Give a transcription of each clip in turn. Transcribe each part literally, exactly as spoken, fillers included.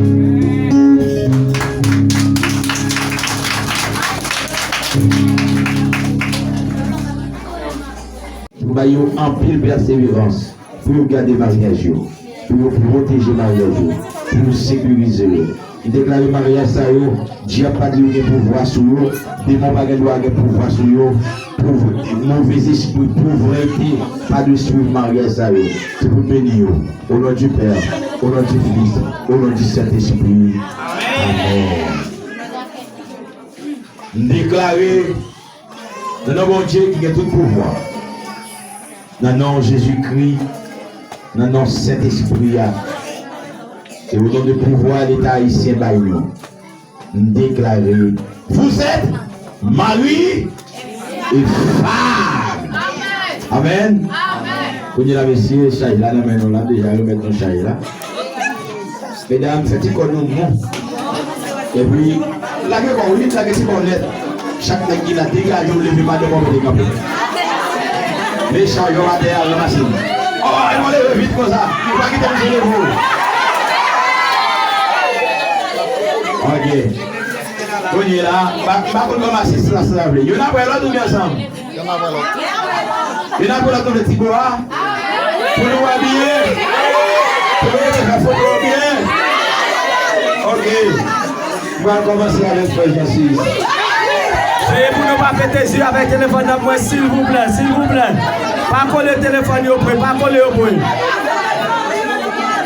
Pou bay yo anpil pèseverans, pou yo gade maryaj yo, pou yo pwoteje maryaj yo, pou yo sekirize yo. M deklare maryaj sa yo, dyab pa dwe gen pouvwa sou yo, demon pa gen dwa gen pouvwa sou yo, pov-, move espri, povrete pa dwe swiv maryaj sa yo. Se pou beni yo. Au nom du Père, au nom du Fils, au nom du Saint-Esprit. Amen. M deklare nan non Bondye ki gen tout pouvwa, nan non Jezikri, nan non Sentespri a, e o non de pouvwa Leta ayisyen bay nou, m deklare, vous êtes mari e fanm. Amèn. Kounye a la, mesye, chay la nan men nou la, deja remèt nou chay la. Medam, fè ti kò nou bon. Epi, lage kò w, wi, lage ti kò w nèt. Chak nèg ki la, degaje w, leve madanm w, mete kanpe. Mechan yo atè a, ranmase l. O, e mwen leve vit konsa. Ou pa kite m jere pou ou. Ok. Kounye a la, pa, pa konn kòman asistans la vle. Youn apre lòt oubyen ansanm? Youn apre lòt. Youn apre lòt, nou vle ti bo a. Pou nou wè byen. Pou nou fè foto byen. Ok. M pral kòmanse avèk frè Jean Sis. Veye pou nou pa fete zye avèk telefòn nan mwen, silvouplè, silvouplè. Pa kole telefòn yo pre, pa kole yo pre.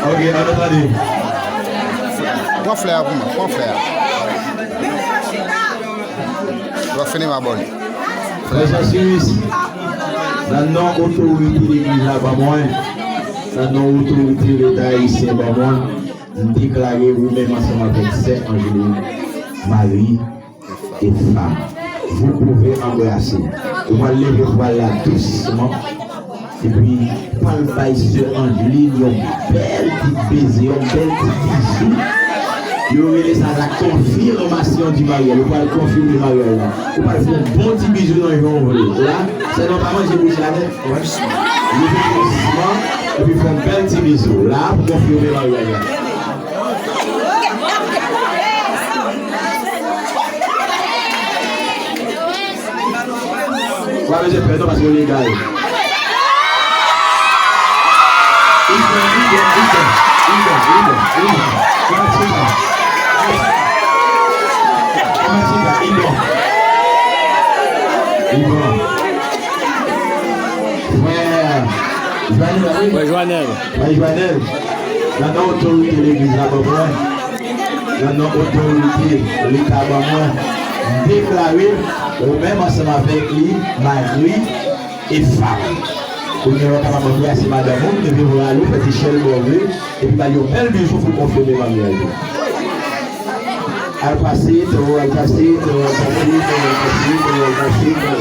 Ok, ann tande. Pran flè a pou mwen, pran flè a. Lè w fini, m abòne. Frè Jean Sis, nan non otorite legliz la ban mwen, nan non otorite Leta ayisyen ban mwen, m deklare ou menm ansanm avèk sè Angeline, mari e fanm. Vous pouvez embrasser. Ou pral leve vwal la dousman. Epi, pral bay sè Angeline yon bèl ti beze, yon bèl ti bizou. Yo rele sa la confirmation du mariage. Ou pral konfime maryaj la. Ou pral fè yon bon ti bizou nan jan w vle. La, sèlman pa manje bouch la nèt. Leve dousman, epi fè yon bèl ti bizou. La, pou konfime maryaj la. Ou pa bezwen pè non, paske w legal. Li bon, li bon, li bon, li bon, li bon, li bon. Kòman ti sa? Kòman ti sa? Li bon. Li bon. Frè Joanel, wi. Frè Joanel. Frè Joanel, nan non otorite legliz la ban mwen, nan non otorite Leta ban mwen, m deklare ou menm ansanm avèk li, mari e fanm. Kounye a w kapab anbrase madanm ou, leve bra w, fè ti chèl bò vre, epi ba l yon bèl bizou pou konfime maryaj ou. Al pase, tò, al pase, tò, al pase, tò, al pase, tò, al pase, tò.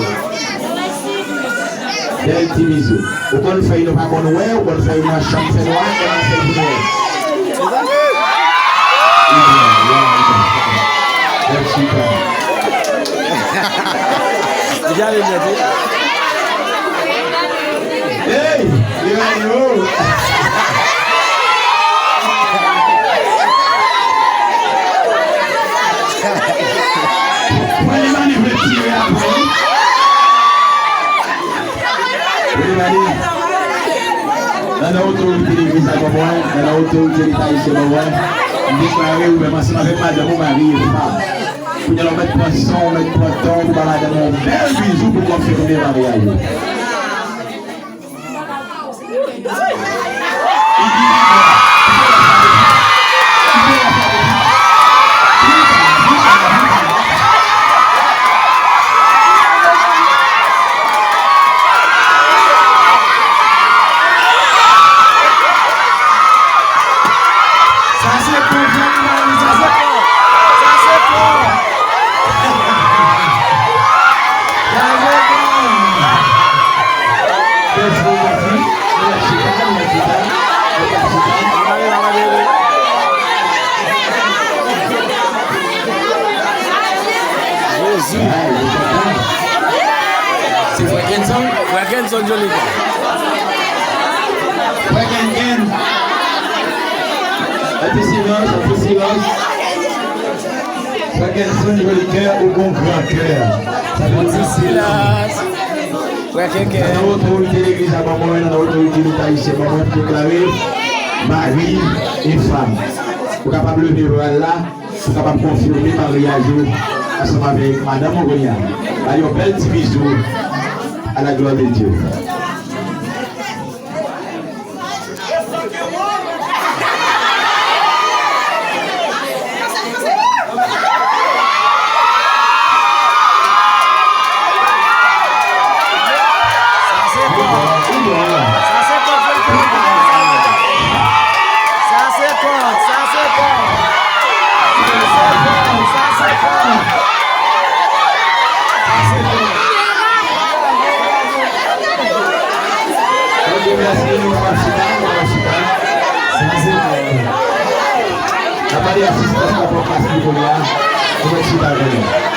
Bèl ti bizou. Ou konn fèy nou pa konn wè, ou konn fèy nan chanm fènwa, e nan fèy pou nou wè. Bèl chita. Li gade nèt, wi. Hey! Li gade, oh! Mwen, li mande vle tire apre, wi. Wi, mande. Nan, nan otorite legliz la, konprann? Nan, nan otorite Leta ayisyen, konprann? M deklare ou menm ansanm avèk madanm ou, mari e fanm. Kounye a la, ou mèt pran san w, ou mèt pran tan w pou ba madanm ou yon bèl bizou pou konfime maryaj ou. Sa se konfyans, sa se fò. Sa se fò. Sa se fò. Jezi. Se frè Kenson? Frè Kenson Jolica. Frè Kenken. Mèt Silans, anpil silans. Frè Kenson, joli kè, ou gon gran kè. Sa fè anpil silans. Frè Kenken. Nan otorite legliz la ban mwen, nan otorite leta ayisyen ban mwen pou deklare mari e fanm. Ou kapab leve vwal la, ou kapab konfime maryaj ou ansanm avèk madanm ou kounye a. Ba yo bèl ti bizou. À la gloire de Dieu. Ok, mèsi, nou pral chita, nou pral chita. Sa se bon. N ap mande asistans la pou pase pou kounye a. Nou mèt chita avè nou.